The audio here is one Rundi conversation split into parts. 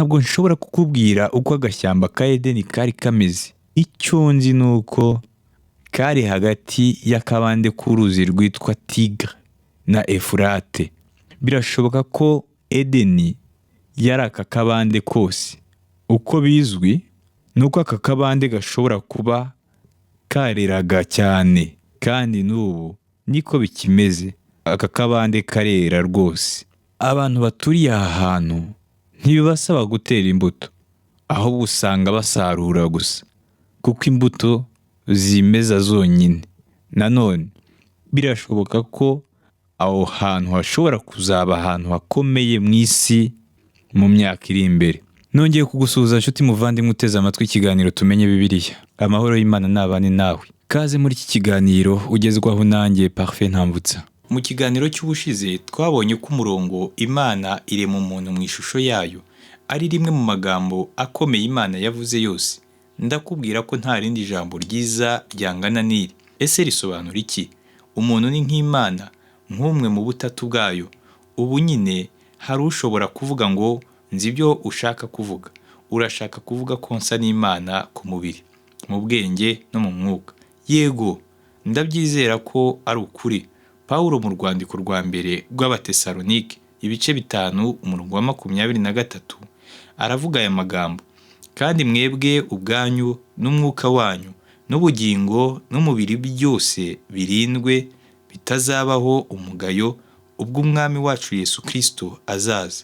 Ntabwo nshobora kukubwira uko agashyamba ka Edeni kari kameze. Icyo nzi ni uko kari hagati y'akabande k'uruzi rwitwa Tigre na Efurate. Birashoboka ko Edeni yari aka kabande kose. Uko bizwi ni uko aka kabande gashobora kuba kareraga cyane, kandi n'ubu niko bikimeze. Aka kabande karera rwose. Abantu baturiye aha hantu ntibibasaba gutera imbuto, ahubwo usanga basarura gusa, kuko imbuto zimeza zonyine. Nanone birashoboka ko aho hantu hashobora kuzaba ahantu hakomeye mu isi mu myaka iri imbere. Nongeye kugusuhuza nshuti muvandimwe uteze amatwi ikiganiro Tumenye Bibiliya. Amahoro y'Imana nabane nawe. Kaze muri iki kiganiro ugezwaho nanjye Parfait Ntambutsa. Mu kiganiro cy'ubushize twabonye ko umurongo Imana irema umuntu mu ishusho yayo ari rimwe mu magambo akomeye Imana yavuze yose. Ndakubwira ko nta rindi jambo ryiza ryangana n'iri. Ese risobanura iki? Umuntu ni nk'Imana, nk'umwe mu butatu bwayo. Ubu nyine hari ushobora kuvuga ngo nzi ibyo ushaka kuvuga. Urashaka kuvuga ko nsa n'Imana ku mubiri, mu bwenge no mu mwuka. Yego, ndabyizera ko ari ukuri. Pawulo mu rwandiko rwa mbere rw'Abatesalonike, ibice 5 umurongo wa 23, aravuga aya magambo: kandi mwebwe ubwanyu n'umwuka wanyu n'ubugingo n'umubiri byose birindwe bitazabaho umugayo ubwo Umwami wacu Yesu Kristo azaza.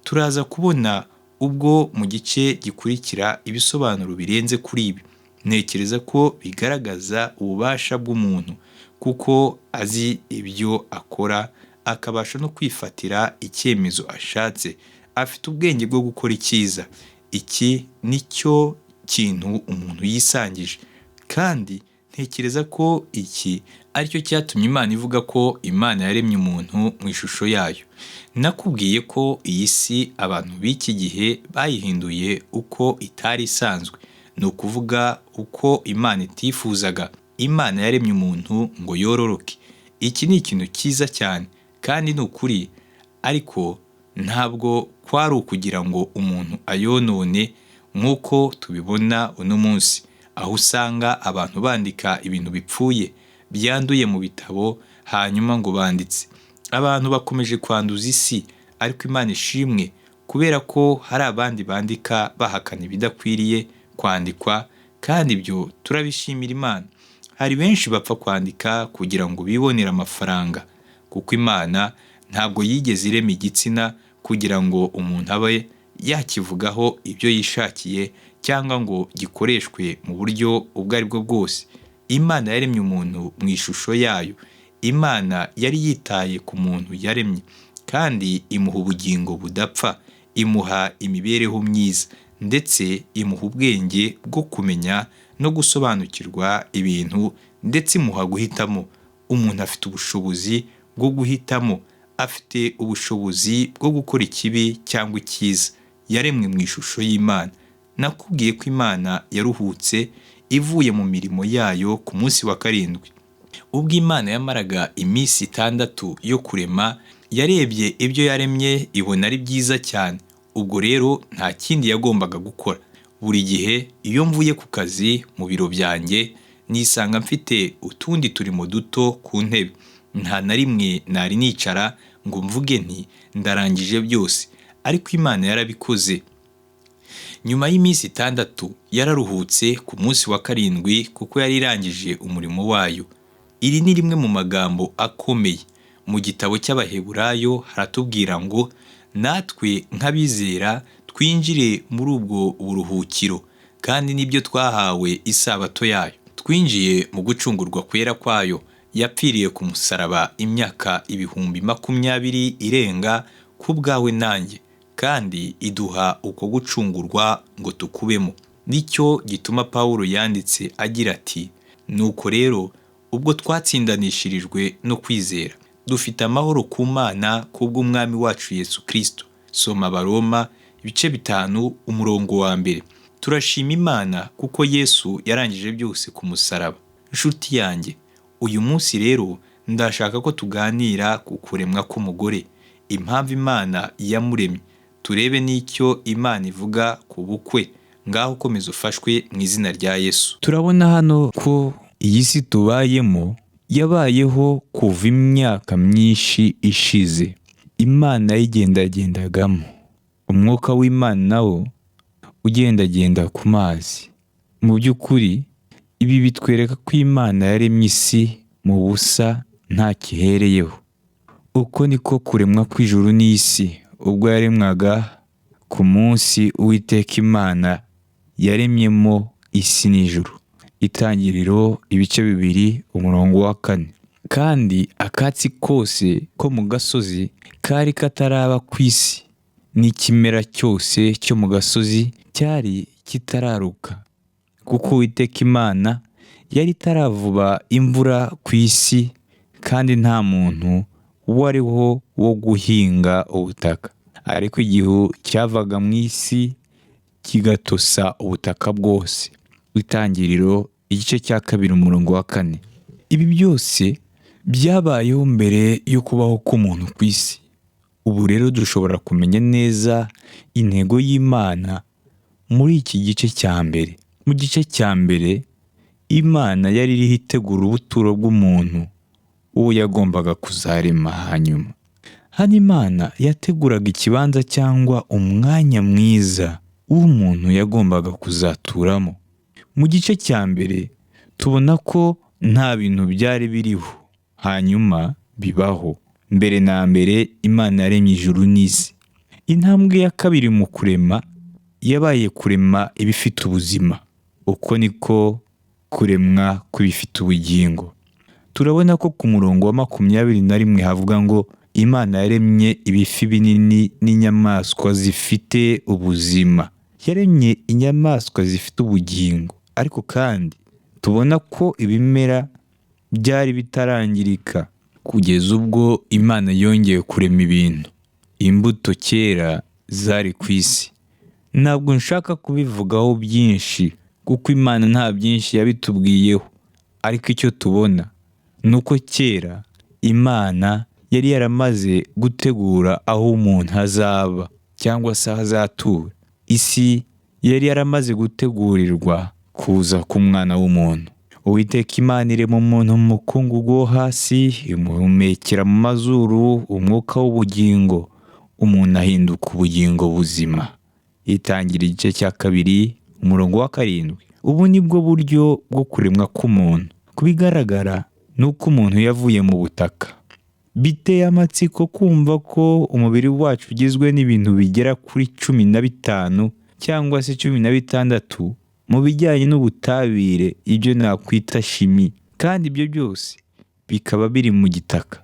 Turaza kubona ubwo mu gice gikurikira ibisobanuro birenze kuri ibi. Ntekereza ko bigaragaza ububasha bw'umuntu, kuko azi ibyo akora, akabasha no kwifatira icyemezo ashatse. Afite ubwenge bwo gukora icyiza. Iki ni cyo kintu umuntu yisangije, kandi ntekereza ko iki aricyo cyatumye Imana ivuga ko Imana yaremye umuntu mu ishusho yayo. Nakubwiye ko iyi si abantu b'iki gihe bayihinduye uko itari isanzwe, ni ukuvuga uko Imana itifuzaga. Imana yaremye umuntu ngo yororoke. Iki ni ikintu cyiza cyane kandi ni ukuri, ariko ntabwo kwari ukugira ngo umuntu ayonone nk'uko tubibona uno munsi, aho usanga abantu bandika ibintu bipfuye byanduye mu bitabo hanyuma ngo banditse. Abantu bakomeje kwanduza isi, ariko Imana ishimwe kubera ko hari abandi bandika bahakana ibidakwiriye kwandikwa, kandi ibyo turabishimira Imana. Hari benshi bapfa kwandika kugira ngo bibonere amafaranga, kuko Imana ntabwo yigeze irema igitsina kugira ngo umuntu abe yakivugaho ibyo yishakiye cyangwa ngo gikoreshwe mu buryo ubwo ari bwo bwose. Imana yaremye umuntu mu ishusho yayo. Imana yari yitaye ku muntu yaremye, kandi imuha ubugingo budapfa, imuha imibereho myiza, ndetse imuha ubwenge bwo kumenya no gusobanukirwa ibintu, ndetse imuha guhitamo. Umuntu afite ubushobozi bwo guhitamo, afite ubushobozi bwo gukora ikibi cyangwa icyiza. Yaremwe mu ishusho y'Imana. Nakubwiye ko Imana yaruhutse ivuye mu mirimo yayo ku munsi wa 7. Ubwo Imana yamaraga iminsi 6 yo kurema, yarebye ibyo yaremye ibona ari byiza cyane. Ubwo rero nta kindi yagombaga gukora. Buri gihe iyo mvuye ku kazi mu biro byanjye, nisanga mfite utundi turimo duto ku ntebe. Nta na rimwe nari nicara ngo mvuge nti ndarangije byose, ariko Imana yarabikoze. Nyuma y'iminsi 6 yararuhutse ku munsi wa 7 kuko yari irangije umurimo wayo. Iri ni rimwe mu magambo akomeye. Mu gitabo cy'Abaheburayo haratubwira ngo natwe nk'abizera twinjire muri ubwo buruhukiro, kandi nibyo twahawe isabato yayo. Twinjiye mu gucungurwa kwera kwayo. Yapfiriye ku musaraba imyaka 20,000 irenga ku bwawe nanjye, kandi iduha uko gucungurwa ngo tukubemo. Nicyo gituma Pawulo yanditse agira ati: nuko rero ubwo twatsindanishirijwe no kwizera, dufite amahoro ku Mana kubw'Umwami wacu Yesu Kristo. Soma Abaroma ibice 5 umurongo wa 1. Turashima Imana kuko Yesu yarangije byose ku musaraba. Nshuti yanjye, uyu munsi rero ndashaka ko tuganira ku kuremwa k'umugore, impamvu Imana yamuremye. Turebe n'icyo Imana ivuga ku bukwe. Ngaho ukomeza ufashwe mu izina rya Yesu. Turabona hano ko iyi si tubayemo yabayeho kuva imyaka myinshi ishize. Imana yayigendagendagamo. Umwuka w'Imana nawo ugendagenda ku mazi. Mu by'ukuri ibi bitwereka ko Imana yaremye isi mu busa nta kihereyeho. Uko niko kuremwa kw'ijuru n'isi ubwo yaremwaga ku munsi Uwiteka Imana yaremyemo isi n'ijuru. Itangiriro ibice 2 umurongo wa 4. Kandi akatsi kose ko mu gasozi kari kataraba ku isi, n'ikimera cyose cyo mu gasozi cyari kitararuka, kuko Uwiteka Imana yari itaravuba imvura ku isi, kandi nta muntu wariho wo guhinga ubutaka. Ariko igihu cyavaga mu isi kigatosa ubutaka bwose. Itangiriro igice cya 2 umurongo wa 4. Ibi byose byabayeho mbere yo kubaho k'umuntu ku isi. Ubu rero dushobora kumenya neza intego y'Imana muri iki gice cya mbere. Mu gice cya mbere, Imana yari iriho itegura ubuturo bw'umuntu uwo yagombaga kuzarema hanyuma. Hano Imana yateguraga ikibanza cyangwa umwanya mwiza w'umuntu yagombaga kuzaturamo. Mu gice cya mbere tubona ko nta bintu byari biriho, hanyuma bibaho. Mbere na mbere Imana yaremye ijuru n'isi. Intambwe ya kabiri mu kurema yabaye kurema ibifite ubuzima. Uko niko kuremwa kw'ibifite ubugingo. Turabona ko ku murongo wa 21 havuga ngo Imana yaremye ibifi binini n'inyamaswa zifite ubuzima. Yaremye inyamaswa zifite ubugingo, ariko kandi tubona ko ibimera byari bitarangirika kugeza ubwo Imana yongeye kurema ibintu. Imbuto kera zari ku isi. Ntabwo nshaka kubivugaho byinshi kuko Imana nta byinshi yabitubwiyeho, ariko icyo tubona ni uko kera Imana yari yaramaze gutegura aho umuntu azaba cyangwa se aho azatura. Isi yari yaramaze gutegurirwa kuza k'umwana w'umuntu. Uwiteka Imana irema umuntu mu mukungugu wo hasi, imuhumekera mu mazuru umwuka w'ubugingo, umuntu ahinduka ubugingo buzima. Itangira igice cya 2 umurongo wa 7. Ubu nibwo buryo bwo kuremwa k'umuntu. Ku bigaragara ni uko umuntu yavuye mu butaka. Biteye amatsiko kumva ko umubiri wacu ugizwe n'ibintu bigera kuri 15 cyangwa se 16 mu bijyanye n'ubutabire, ibyo nakwita shimi, kandi ibyo byose bikaba biri mu gitaka.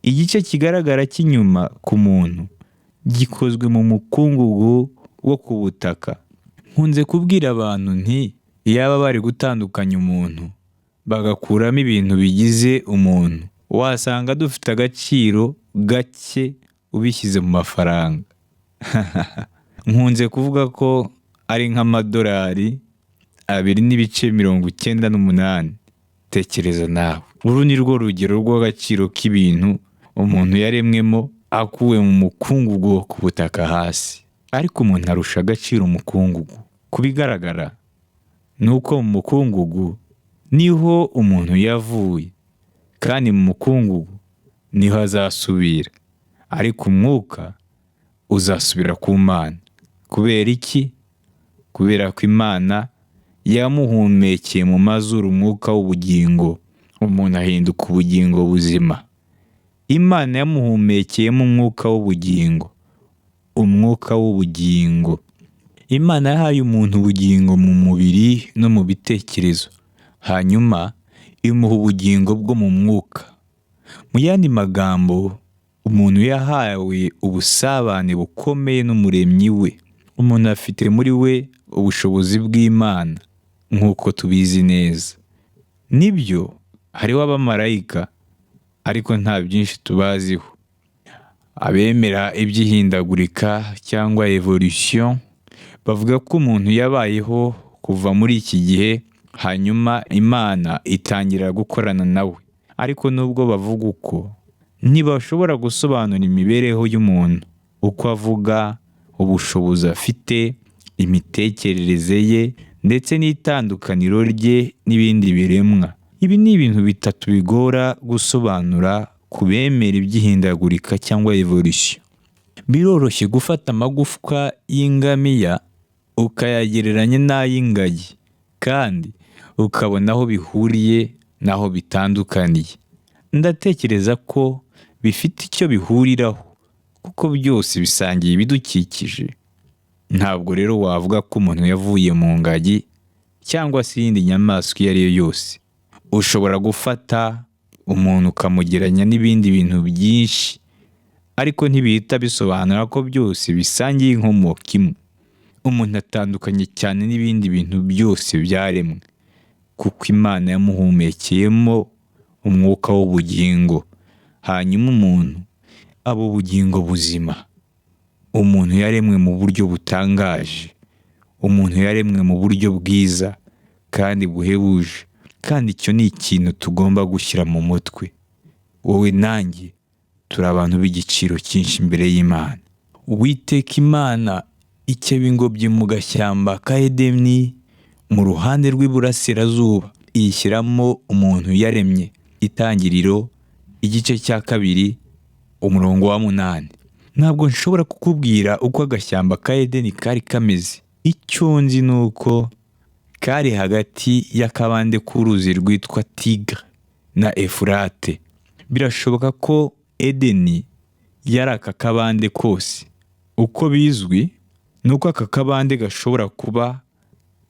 Igice kigaragara cy'inyuma ku muntu gikozwe mu mukungugu wo ku butaka. Nkunze kubwira abantu nti iyaba bari gutandukanya umuntu bagakuramo ibintu bigize umuntu, wasanga dufite agaciro gake ubishyize mu mafaranga. Nkunze kuvuga ko ari nk'amadolari 2.98. Tekereza nawe. Uru ni rwo rugero rw'agaciro k'ibintu umuntu yaremwemo akuwe mu mukungugu wo ku butaka hasi. Ariko umuntu arusha agaciro umukungugu. Ku bigaragara ni uko mu mukungugu niho umuntu yavuye, kandi mu mukungugu niho azasubira. Ariko umwuka uzasubira ku Mana. Kubera iki? Kubera ko Imana yamuhumekeye mu mazuru umwuka w'ubugingo, umuntu ahinduka ubugingo buzima. Imana yamuhumekeyemo umwuka w'ubugingo, umwuka w'ubugingo. Imana yahaye umuntu ubugingo mu mubiri no mu bitekerezo, hanyuma imuha ubugingo bwo mu mwuka. Mu yandi magambo, umuntu yahawe ubusabane bukomeye n'umuremyi we. Umuntu afite muri we ubushobozi bw'Imana nk'uko tubizi neza. Nibyo, hariho abamarayika, ariko nta byinshi tubaziho. Abemera iby'ihindagurika cyangwa evolution bavuga ko umuntu yabayeho kuva muri iki gihe, hanyuma Imana itangira gukorana nawe. Ariko nubwo bavuga uko, ntibashobora gusobanura imibereho y'umuntu, uko avuga, Ubushobozi afite, imitekerereze ye ndetse n'itandukaniro rye n'ibindi biremwa. Ibi ni ibintu bitatu bigora gusobanura ku bemera iby'ihindagurika cyangwa evolution. Biroroshye gufata amagufwa y'ingamiya ukayagereranya n'ay'ingagi kandi ukabona aho bihuriye n'aho bitandukaniye. Ndatekereza ko bifite icyo bihuriraho kuko byose bisangiye ibidukikije. Ntabwo rero wavuga ko umuntu yavuye mu ngagi cyangwa se iyindi nyamaswa iyo ari yo yose. Ushobora gufata umuntu ukamugereranya n'ibindi bintu byinshi, ariko ntibihita bisobanura ko byose bisangiye inkomoko imwe. Umuntu atandukanye cyane n'ibindi bintu byose byaremwe, kuko Imana yamuhumekeyemo umwuka w'ubugingo, hanyuma umuntu aba ubugingo buzima. Umuntu yaremwe mu buryo butangaje, umuntu yaremwe mu buryo bwiza kandi buhebuje, kandi icyo ni ikintu tugomba gushyira mu mutwe. Wowe nanjye turi abantu b'igiciro cyinshi imbere y'Imana. Uwiteka Imana ikeba ingobyi mu gashyamba ka Edeni mu ruhande rw'iburasirazuba, iyishyiramo umuntu yaremye. Itangiriro igice cya 2 umurongo wa 8. Ntabwo nshobora kukubwira uko agashyamba ka Edeni kari kameze. Icyo nzi ni uko kari hagati y'akabande k'uruzi rwitwa Tigre na Efurate. Birashoboka ko Edeni yari aka kabande kose. Uko bizwi ni uko aka kabande gashobora kuba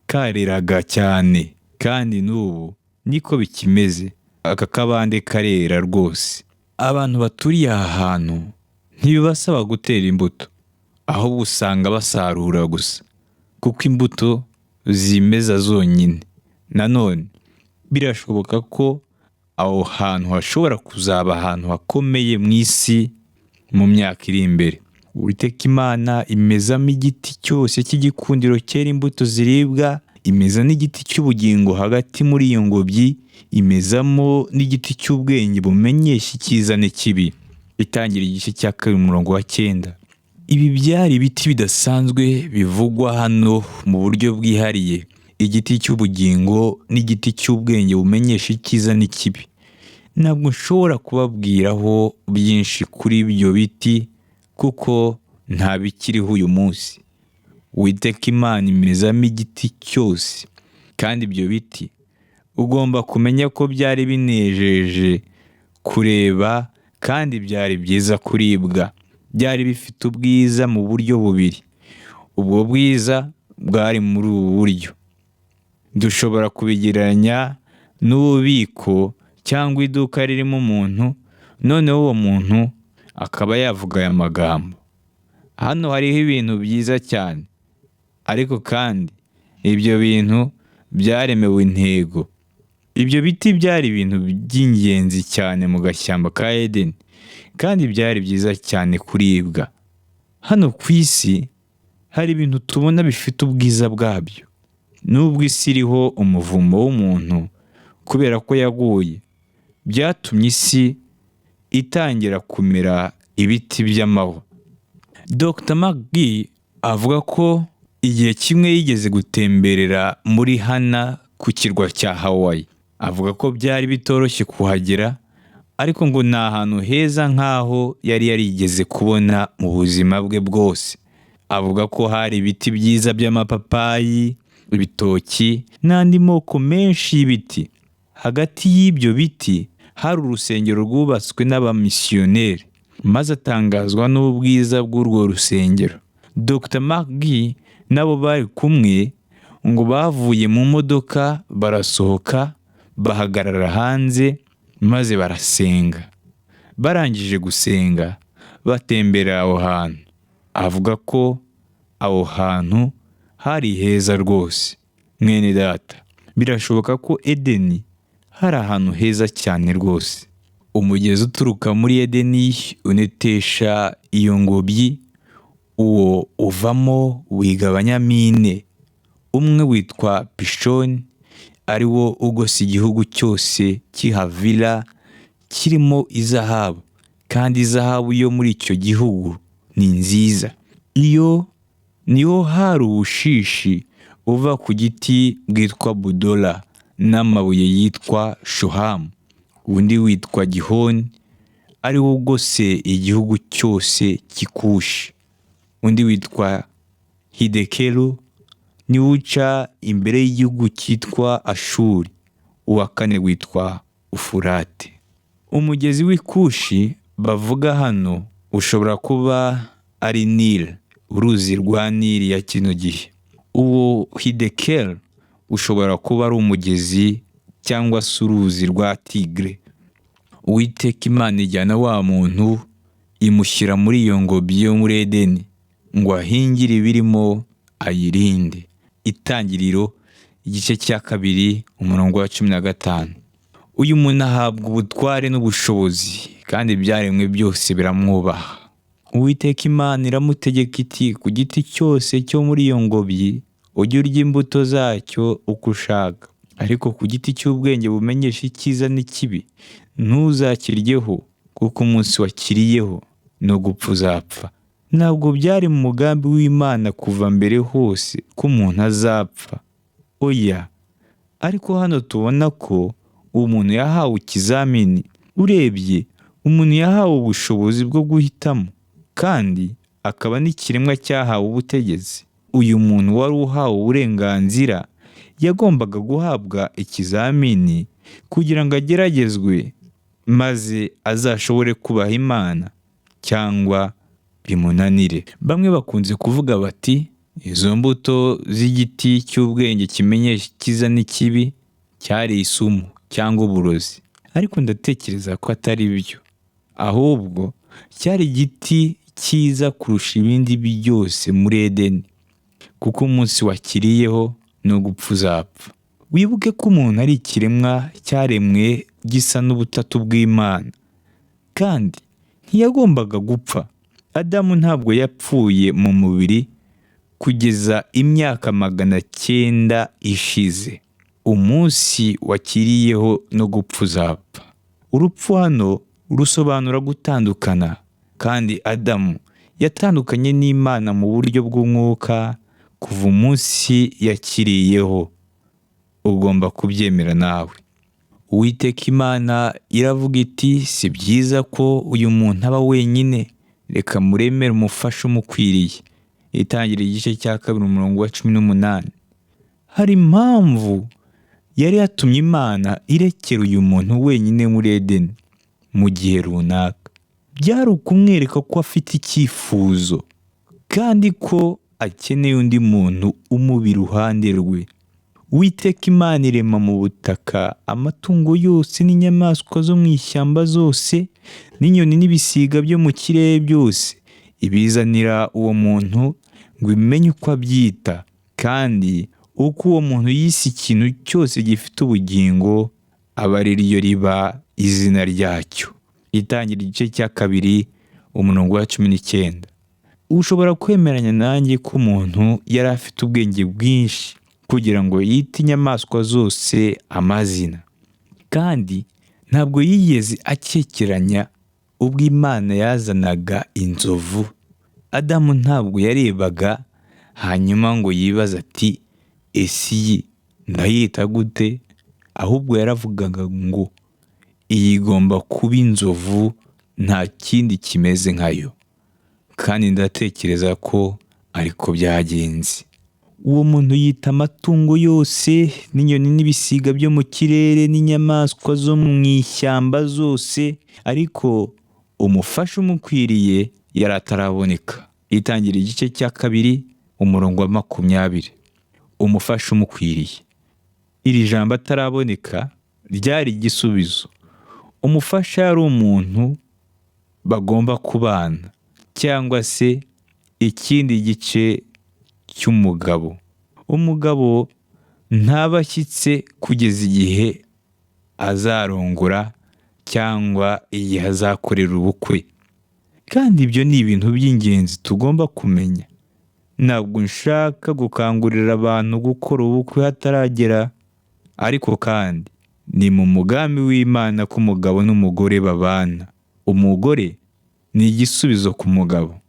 kareraga cyane, kandi n'ubu niko bikimeze. Aka kabande karera rwose. Abantu baturiye aha hantu ntibibasaba gutera imbuto, ahubwo usanga basarura gusa, kuko imbuto zimeza zonyine. Nanone birashoboka ko aho hantu hashobora kuzaba ahantu hakomeye mu isi mu myaka iri imbere. Uwiteka Imana imezamo igiti cyose cy'igikundiro cyera imbuto ziribwa, imeza n'igiti cy'ubugingo hagati muri iyo ngobyi, imezamo n'igiti cy'ubwenge bumenyesha icyiza n'ikibi. Itangira igice cya 2 umurongo wa 9. Ibi byari ibiti bidasanzwe bivugwa hano mu buryo bwihariye, igiti cy'ubugingo n'igiti cy'ubwenge bumenyesha icyiza n'ikibi. Ntabwo nshobora kubabwiraho byinshi kuri ibyo biti kuko nta bikiriho uyu munsi. Uwiteka Imana imezamo igiti cyose, kandi ibyo biti ugomba kumenya ko byari binejeje kureba kandi byari byiza kuribwa. Byari bifite ubwiza mu buryo bubiri. Ubwo bwiza bwari muri ubu buryo. Dushobora kubigereranya n'ububiko cyangwa iduka ririmo umuntu, noneho uwo muntu akaba yavuga aya magambo: hano hariho ibintu byiza cyane, ariko kandi ibyo bintu byaremewe intego. Ibyo biti byari ibintu by'ingenzi cyane mu gashyamba ka Edeni, kandi byari byiza cyane kuribwa. Hano ku isi hari ibintu tubona bifite ubwiza bwabyo. Nubwo isi iriho umuvumo w'umuntu kubera ko yaguye, byatumye isi itangira kumera ibiti by'amahwa. Dr. McGee avuga ko igihe kimwe yigeze gutemberera muri Hana ku kirwa cya Hawaii. Avuga ko byari bitoroshye kuhagera, ariko ngo ni ahantu heza nk'aho yari yarigeze kubona mu buzima bwe bwose. Avuga ko hari ibiti byiza by'amapapayi, ibitoki n'andi moko menshi y'ibiti. Hagati y'ibyo biti hari urusengero rwubatswe n'abamisiyoneri, maze atangazwa n'ubwiza bw'urwo rusengero. Dr. McGee nabo bari kumwe ngo bavuye mu modoka barasohoka, bahagarara hanze maze barasenga. Barangije gusenga batembera aho hantu. Avuga ko aho hantu hari heza rwose. Mwene data, birashoboka ko Edeni hari ahantu heza cyane rwose. Umugezi uturuka muri Edeni unetesha iyo ngobyi, uwo uvamo wigabanyamo ine. Umwe witwa Pishoni, ari wo ugose igihugu cyose cy'i Havila kirimo izahabu, kandi izahabu yo muri icyo gihugu ni nziza. Iyo Niho hari ubushishi buva ku giti bwitwa budola n'amabuye yitwa shohamu. Undi witwa Gihoni, ari wo ugose igihugu cyose cy'Ikushi. Undi witwa Hidekelu, niwo uca imbere y'igihugu cyitwa Ashuri. Uwa kane witwa Ufurate. Umugezi w'Ikushi bavuga hano ushobora kuba ari Nile, uruzi rwa Nili ya kino gihe. Uwo Hidekelu ushobora kuba ari umugezi cyangwa se uruzi rwa Tigre. Uwiteka Imana ijyana wa muntu imushyira muri iyo ngobyi yo muri Edeni ngo ahingire ibirimo ayirinde. Itangiriro igice cya 2 umurongo wa 15. Uyu muntu ahabwa ubutware n'ubushobozi, kandi ibyaremwe byose biramwubaha. Uwiteka Imana iramutegeka iti, ku giti cyose cyo muri iyo ngobyi ujye urya imbuto zacyo uko ushaka, ariko ku giti cy'ubwenge bumenyesha icyiza n'ikibi ntuzakiryeho, kuko umunsi wakiriyeho no gupfa uzapfa. Ntabwo byari mu mugambi w'Imana kuva mbere hose ko umuntu azapfa. Oya, ariko hano tubona ko umuntu yahawe ikizamini. Urebye, umuntu yahawe ubushobozi bwo guhitamo, kandi akaba n'ikiremwa cyahawe ubutegetsi. Uyu muntu wari uhawe uburenganzira yagombaga guhabwa ikizamini kugira ngo ageragezwe, maze azashobore kubaha Imana cyangwa bimunanire. Bamwe bakunze kuvuga bati, izo mbuto z'igiti cy'ubwenge kimenyesha icyiza n'ikibi cyari isumu cyangwa uburozi. Ariko ndatekereza ko atari byo. Ahubwo cyari igiti cyiza kurusha ibindi byose muri Edeni, kuko umunsi wakiriyeho no gupfa uzapfa. Wibuke ko umuntu ari ikiremwa cyaremwe gisa n'ubutatu bw'Imana, kandi ntiyagombaga gupfa. Adamu ntabwo yapfuye mu mubiri kugeza imyaka 900 ishize. Umunsi wakiriyeho no gupfa uzapfa. Urupfu hano rusobanura gutandukana, kandi Adamu yatandukanye n'Imana mu buryo bw'umwuka kuva umunsi yakiriyeho. Ugomba kubyemera nawe. Uwiteka Imana iravuga iti, si byiza ko uyu muntu aba wenyine, reka muremere umufasha umukwiriye. Itangira igice cya 2 umurongo wa 18. Hari impamvu yari yatumye Imana irekera uyu muntu wenyine muri Edeni mu gihe runaka. Byari ukumwereka ko afite icyifuzo kandi ko akeneye undi muntu umuba iruhande rwe. Uwiteka Imana irema mu butaka amatungo yose n'inyamaswa zo mu ishyamba zose n'inyoni n'ibisiga byo mu kirere byose, ibizanira uwo muntu ngo imenye uko abyita, kandi uko uwo muntu yise ikintu cyose gifite ubugingo aba ari ryo riba izina ryacyo. Itangira igice cya 2 umurongo wa 19. Ushobora kwemeranya nanjye ko umuntu yari afite ubwenge bwinshi kugira ngo yite inyamaswa zose amazina, kandi ntabwo yigeze akekeranya ubwo Imana yazanaga inzovu. Adamu ntabwo yarebaga hanyuma ngo yibaze ati, ese iyi ndayita gute? Ahubwo yaravugaga ngo iyi igomba kuba inzovu, nta kindi kimeze nkayo. Kandi ndatekereza ko ariko byagenze. Uwo muntu yita amatungo yose n'inyoni n'ibisiga byo mu kirere n'inyamaswa zo mu ishyamba zose, ariko umufasha umukwiriye yari ataraboneka. Itangira igice cya 2 umurongo wa 20. Umufasha umukwiriye. Iri jambo ataraboneka ryari igisubizo. Umufasha yari umuntu bagomba kubana, cyangwa se ikindi gice cy'umugabo. Umugabo ntaba ashyitse kugeza igihe azarongora cyangwa igihe azakorera ubukwe. Kandi ibyo ni ibintu by'ingenzi tugomba kumenya. Ntabwo nshaka gukangurira abantu gukora ubukwe hataragera, ariko kandi ni mu mugambi w'Imana ko umugabo n'umugore babana. Umugore ni igisubizo ku mugabo.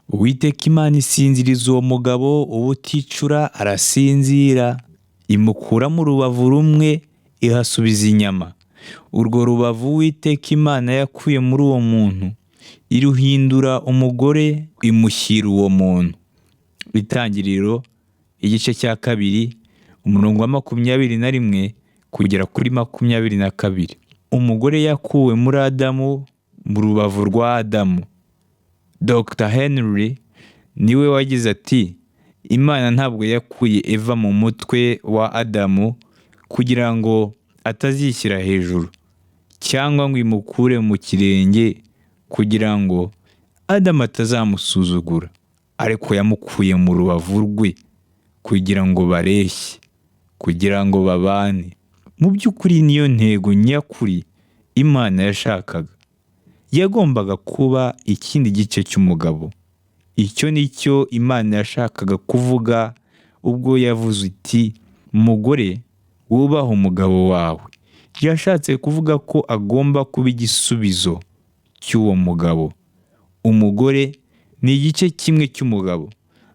Uwiteka Imana isinziriza uwo mugabo ubuticura arasinzira, imukuramo urubavu rumwe ihasubiza inyama. Urwo rubavu Uwiteka Imana yakuye muri uwo muntu iruhindura umugore imushyira uwo muntu. Itangiriro igice cya 2 umurongo wa 21 kugera kuri 22. Umugore yakuwe muri Adamu mu rubavu rwa Adamu. Dr Henry niwe wagize ati Imana ntabwo yakuye Eva mu mutwe wa Adamu kugira ngo atazishyira hejuru cyangwa ngo imukure mu kirenge kugira ngo Adamu atazamusuzugura, ariko yamukuye mu rubavu rwe kugira ngo bareshye, kugira ngo babane. Mu by'ukuri niyo ntego nyakuri Imana yashakaga. Yagombaga kuba ikindi gice cy'umugabo. Icyo ni cyo Imana yashakaga kuvuga ubwo yavuze iti mugore wubaha umugabo wawe. Yashatse kuvuga ko agomba kuba igisubizo cy'uwo mugabo. Umugore ni igice kimwe cy'umugabo,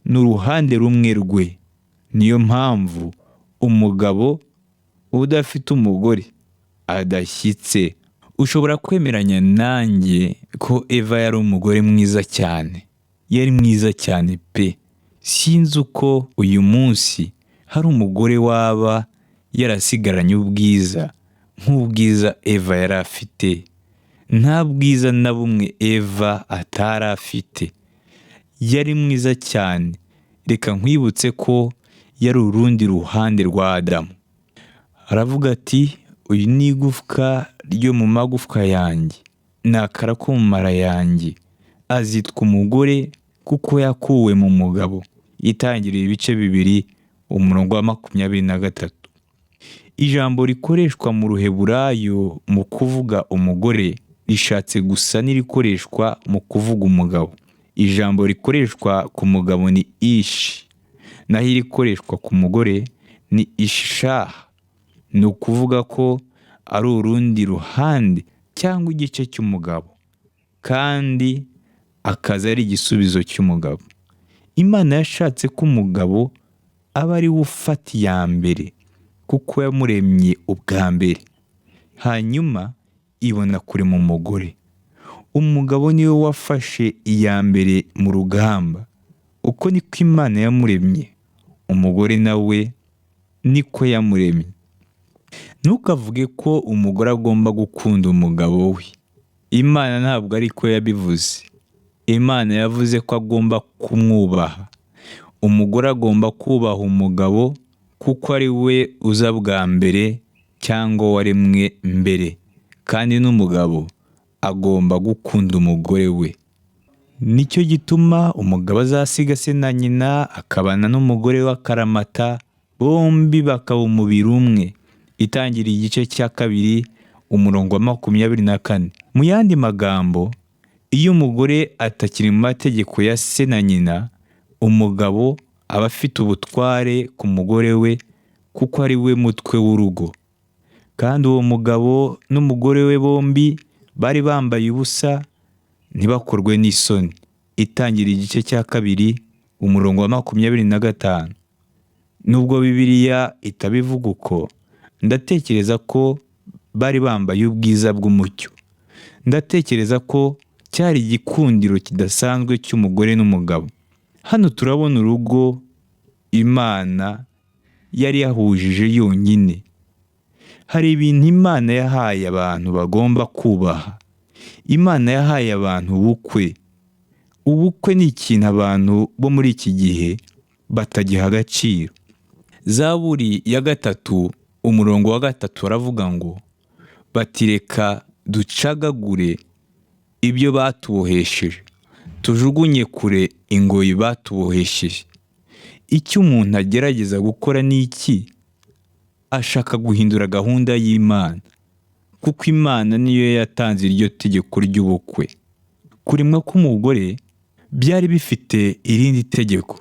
ni uruhande rumwe rwe. Niyo mpamvu umugabo udafite umugore adashyitse. Ushobora kwemeranya nanjye ko Eva yari umugore mwiza cyane. Yari mwiza cyane pe. Sinzi uko uyu munsi hari umugore waba yarasigaranye ubwiza nk'ubwiza Eva yari afite. Nta bwiza na bumwe Eva atari afite. Yari mwiza cyane. Reka nkwibutse ko yari urundi ruhande rwa Adamu. Aravuga ati uyu ni igufwa ryo mu magufwa yanjye, ni akara ko mu mara yanjye, azitwa umugore kuko yakuwe mu mugabo. Itangiriro ibice 2 umurongo wa 23. Ijambo rikoreshwa mu Ruheburayo mu kuvuga umugore rishatse gusa n'irikoreshwa mu kuvuga umugabo. Ijambo rikoreshwa ku mugabo ni ishi, naho irikoreshwa ku mugore ni ishaha. Ni ukuvuga ko ari urundi ruhande cyangwa igice cy'umugabo, kandi akaza ari igisubizo cy'umugabo. Imana yashatse ko umugabo aba ari we ufata iya mbere kuko yamuremye ubwa mbere, hanyuma ibona kurema umugore. Umugabo niwe wafashe iya mbere mu rugamba. Uko niko Imana yamuremye, umugore nawe niko yamuremye. Ntukavuge ko umugore agomba gukunda umugabo we. Imana ntabwo ariko yabivuze. Imana yavuze ko agomba kumwubaha. Umugore agomba kubaha umugabo kuko ari we uza bwa mbere cyangwa waremwe mbere, kandi n'umugabo agomba gukunda umugore we. Nicyo gituma umugabo azasiga se na nyina akabana n'umugore we akaramata, bombi bakaba umubiri umwe. Itangiriro igice cya 2 umurongo wa 24. Mu yandi magambo, iyo umugore atakiri mu mategeko ya se na nyina, umugabo aba afite ubutware ku mugore we kuko ari we mutwe w'urugo. Kandi uwo mugabo n'umugore we bombi bari bambaye ubusa ntibakorwe n'isoni. Itangiriro igice cya 2 umurongo wa 25. Nubwo Bibiliya itabivuga uko, ndatekereza ko bari bambaye ubwiza bw'umucyo. Ndatekereza ko cyari igikundiro kidasanzwe cy'umugore n'umugabo. Hano turabona urugo Imana yari yahujije yonyine. Hari ibintu Imana yahaye abantu bagomba kubaha. Imana yahaye abantu ubukwe. Ubukwe ni ikintu abantu bo muri iki gihe batagiha agaciro. Zaburi ya 3 umurongo wa 3 aravuga ngo batireka ducagagure ibyo batubohesheje, tujugunye kure ingoyi batubohesheje. Icyo umuntu agerageza gukora ni iki? Ashaka guhindura gahunda y'Imana, kuko Imana niyo yatanze iryo tegeko ry'ubukwe. Kuremwa k'umugore byari bifite irindi tegeko,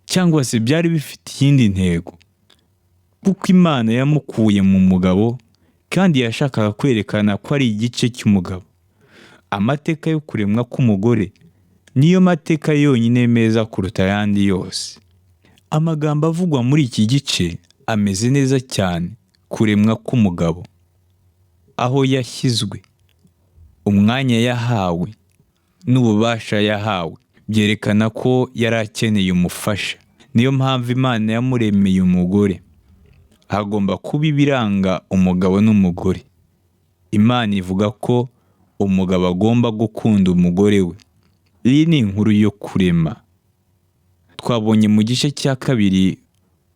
cyangwa se byari bifite iyindi ntego, kuko Imana yamukuye mu mugabo kandi yashakaga kwerekana ko ari igice cy'umugabo. Amateka yo kuremwa k'umugore Niyo mateka yonyine meza kuruta ayandi yose. Amagambo avugwa muri iki gice ameze neza cyane: kuremwa k'umugabo, aho yashyizwe, umwanya yahawe n'ububasha yahawe, byerekana ko yari akeneye umufasha. Niyo mpamvu Imana yamuremeye umugore. Hagomba kuba ibiranga umugabo n'umugore. Imana ivuga ko umugabo agomba gukunda umugore we. Iyi ni inkuru yo kurema. Twabonye mu gice cya kabiri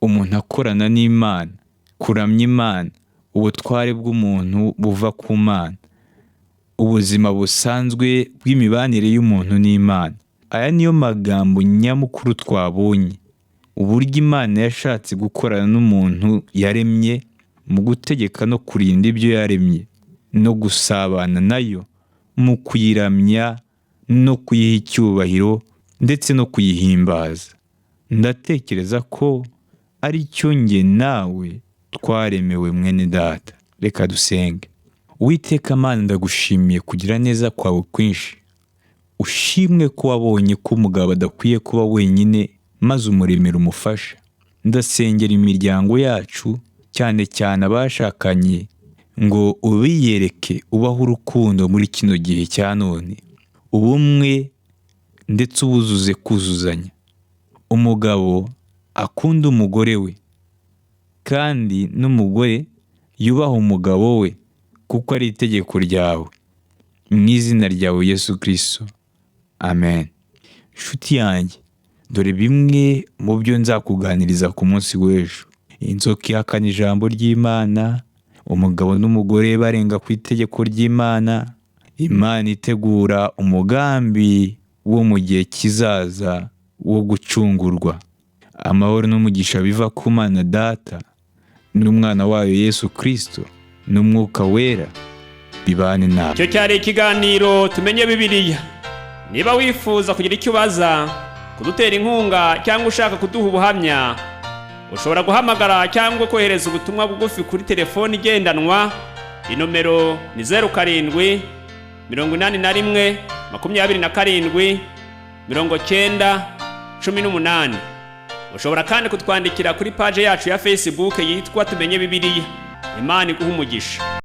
umuntu akorana n'Imana, kuramya Imana, ubutware bw'umuntu buva ku Mana, ubuzima busanzwe bw'imibanire y'umuntu n'Imana. Aya niyo magambo nyamukuru twabonye: uburyo Imana yashatse gukorana n'umuntu yaremye mu gutegeka no kurinda ibyo yaremye, no gusabana nayo mu kuyiramya no kuyiha icyubahiro ndetse no kuyihimbaza. Ndatekereza ko ari cyo njye nawe twaremewe, mwene data. Reka dusenge. Uwiteka Mana, ndagushimiye kugira neza kwawe kwinshi. Ushimwe ko wabonye ko umugabo adakwiye kuba wenyine, maze umuremera umufasha. Ndasengera imiryango yacu, cyane cyane abashakanye, ngo ubiyereke, ubahe urukundo muri kino gihe cya none, ubumwe ndetse ubuzuze kuzuzanya. Umugabo akunda umugore we, kandi n'umugore yubaha umugabo we, kuko ari itegeko ryawe. Mu izina ryawe Yesu Kristo, amen. Nshuti yanjye, dore bimwe mu byo nzakuganiriza ku munsi w'ejo: inzoka ihakana ijambo ry'Imana, umugabo n'umugore barenga ku itegeko ry'Imana, Imana itegura umugambi wo mu gihe kizaza wo gucungurwa. Amahoro n'umugisha biva ku Mana Data n'umwana wayo Yesu Kristo n'Umwuka Wera bibane nawe. Icyo cyari ikiganiro Tumenye Bibiliya. Niba wifuza kugira icyo ubaza, kudutera inkunga cyangwa ushaka kuduha ubuhamya, ushobora guhamagara cyangwa kohereza ubutumwa bugufi kuri telefoni igendanwa. Inomero ni 0781 27 90 18. Ushobora kandi kutwandikira kuri paje yacu ya Facebook yitwa Tumenye Bibiliya. Imana iguha umugisha.